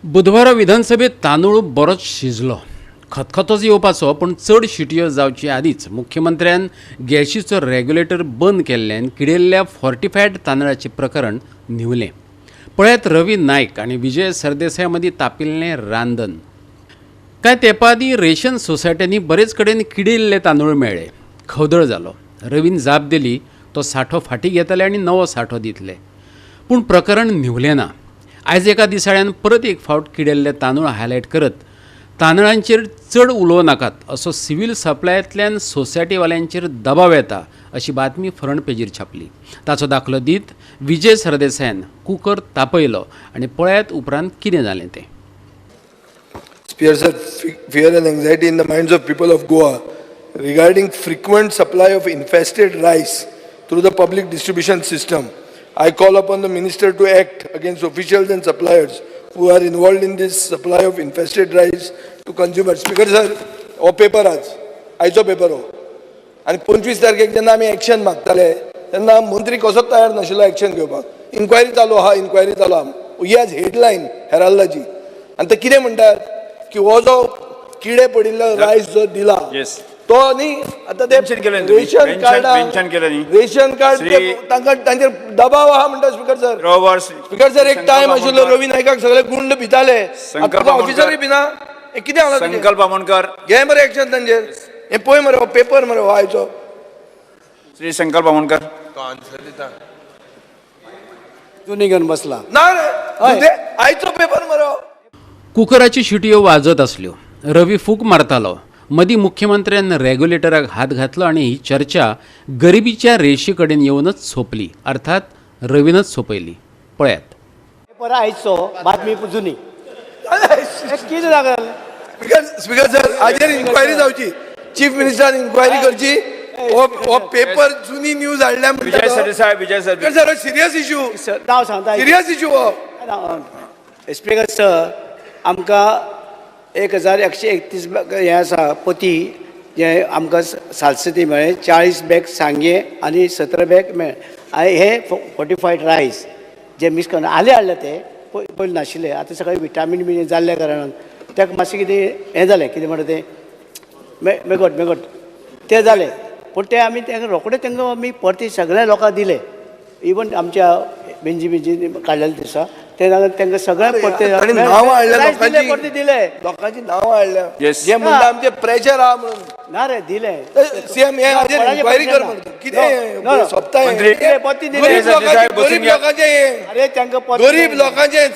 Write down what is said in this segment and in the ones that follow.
बुधवारा विधानसभेत तांदूळ बरोच शिजलो. खतखतोच येवपाचो, पूण चड शिटयो जावचे आदींच मुख्यमंत्र्यान गॅशीचो रेग्युलेटर बंद केल्ल्यान किडेल्ल्या फॉर्टिफायड तांदळाचें प्रकरण न्हिवलें. पळयात रवी नायक आनी विजय सरदेसाय मदीं तापिल्लें रांदन. कांय तेंपा आदीं रेशन सोसायट्यांनी बरेच कडेन किडिल्ले तांदूळ मेळ्ळे. खवदळ जालो. रवीन जाप दिली, तो सांठो फाटीं घेतले आनी नवो सांठो दितले. पूण प्रकरण न्हिवलें ना. आयज एका दिसाळ्यान परत एक फावट किडेल्ले तांदूळ हायलायट करत तांदळांचेर चड उलोवं नाकात असो सिव्हील सप्लायांतल्यान सोसायटीवाल्यांचेर दबाव येता अशी बातमी फ्रंट पेजीर छापली. ताचो दाखलो दीत विजय सरदेसायान कुकर तापयलो आनी पळयात उपरांत कितें जालें तें. Spear sir, fear and anxiety in the minds of people of Goa regarding frequent supply of infested rice through the public distribution system. I call upon the minister to act against officials and suppliers who are involved in this supply of infested rice to consumers. Speaker sir, हो paper आज, आयचो paper हो. आनी 25 तारखेक जेन्ना आमी action मागताले तेन्ना मंत्री कसोच तयार नाशिल्लो एक्शन घेवपाक. इन्क्वायरी चालू आहा, इन्क्वायरी चालू आहा, ही आज हेडलायन हेराल्डाची. आनी ते कितें म्हणटात की हो जो किडे पडिल्लो रायस जो दिला तो न्ही आतां ते Mention केलें न्ही तुमी? रेशन कार्डा Mention केलें न्ही? रेशन कार्ड तांकां तांचेर दबाव आहा म्हणटा स्पीकर सर. रोवर्स. स्पीकर सर, एक टायम आशिल्लो रवी नायकाक सगळे गुंड भिताले. संकल्प ऑफिसरूय भिना. हें कितें जाला तुजें? संकल्प आमोणकर. घे मरे एक्शन तांचेर. हें पळय मरे, हो पेपर मरे हो आयचो. श्री संकल्प आमोणकर. जुनी घेवन बसला. ना रे, तुजें आयचो पेपर मरे हो. कुकराची शिटयो वाजत आसल्यो. रवी फूक मारतालो. मदीं मुख्यमंत्र्यान रेग्युलेटराक हात घातलो आनी ही चर्चा गरिबीच्या रेशे कडेन येवनच सोंपली. अर्थात रवीनच सोंपयली. पळयात. पेपर आयचो, बातमी जुनी. हे कितें जालें? स्पीकर स्पीकर सर, हाजेर इन्क्वायरी जावची. चीफ मिनिस्टरान इन्क्वायरी करची. हो हो पेपर जुनी न्यूज हाडल्या विजय म्हणटा. Sardesai, Vijay speaker Sardesai. Sir, serious issue. Sir, नांव सांगता. सिरियस इश्यू हो. स्पीकर सर, आमकां 1131 हें आसा पोती जे आमकां सालसेती मेळ्ळे, 40 बॅग सांगे आनी 17 बॅग मेळ्ळे. आनी हे फोर्टिफायड रायस जे मिक्स करून आले हाडले ते पयलीं नाशिल्ले. आतां सगळे विटामीन बी जाल्ल्या कारणान ताका मातशें कितें हें जालें, कितें म्हणटा तें, मेगोट मेगोट ते जाले. पूण ते आमी तांकां रोखडे तांकां आमी परते सगळ्या लोकांक दिले. इवन आमच्या बेंजी बिंजी काडलेले दिसा ते तांकां सगळ्यांक परते तांणी नांवां हाडल्या रायस दिले. लोकांची. परते दिले. लोकांची नांवां हाडल्या. जे म्हणटा आमचे प्रेशर आहा म्हणून. ना रे, दिले. सीएम, हे हाजेर कोणाचे इन्क्वायरी कर pressure ना. म्हणटा. कितें No, no. सोंपता हें? मंत्री. दिले, परते दिले. गरीब लोकांचे, बसून गरीब घ्या. लोकांचे हें. अरे, तांकां परते गरीब दिले. लोकांचे.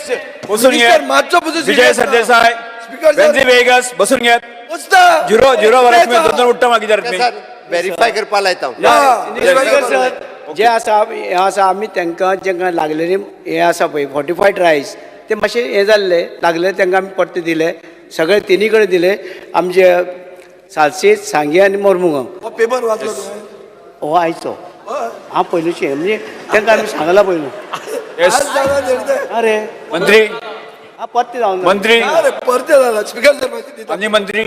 बसून घ्या. मिनिस्टर मातसो पसून विजय serious ना. सरदेसाय. Speaker sir. बेंजी वेगस, बसून घेत. बसता. झिरो झिरो वरात तुम्ही दोन दोन उठ्ठा मागीर तुम्ही. सर, व्हेरीफाय करपा लायता हांव. स्पीकर सर, जे आसा हें आसा, आमी तांकां जेंकां लागलेली हें आसा पळय फोर्टिफायड रायस, ते मातशें हें जाल्ले लागले, तांकां आमी परते दिले. सगळे तिनी कडेन दिले, आमचे सालसेत, सांगे आनी मोरमुगांव. हो पेपर वाचलो तुवें? हो आयचो. हांव पयलूचे म्हणजे तांकां आमी सांगलां पयलू. आज जाणा जर अरे. मंत्री. हा, परते जावन मंत्री. ना रे, परते जाला. स्पीकर सर, मातशें दिता. आनी मंत्री.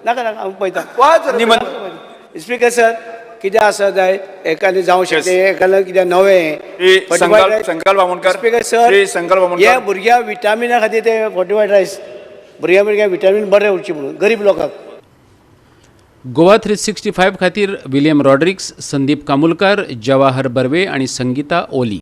नाका नाका, हांव पळयता. वाच रे. आनी मंत्री. स्पीकर सर, कितें आसा जायत एकाने जावं शकता, एकाने कितें नवें. श्री संकल्प आमोणकर. स्पीकर सर, श्री संकल्प आमोणकर. हे भुरग्या विटामिना खातीर ते फोर्टिफायड रायस, भुरग्या भुरग्या विटामीन बरें उरचें म्हणून गरीब लोकांक. गोवा 365 खातीर विलियम रॉड्रिक्स, संदीप कामुलकार, जवाहर बर्वे आणि संगीता ओली.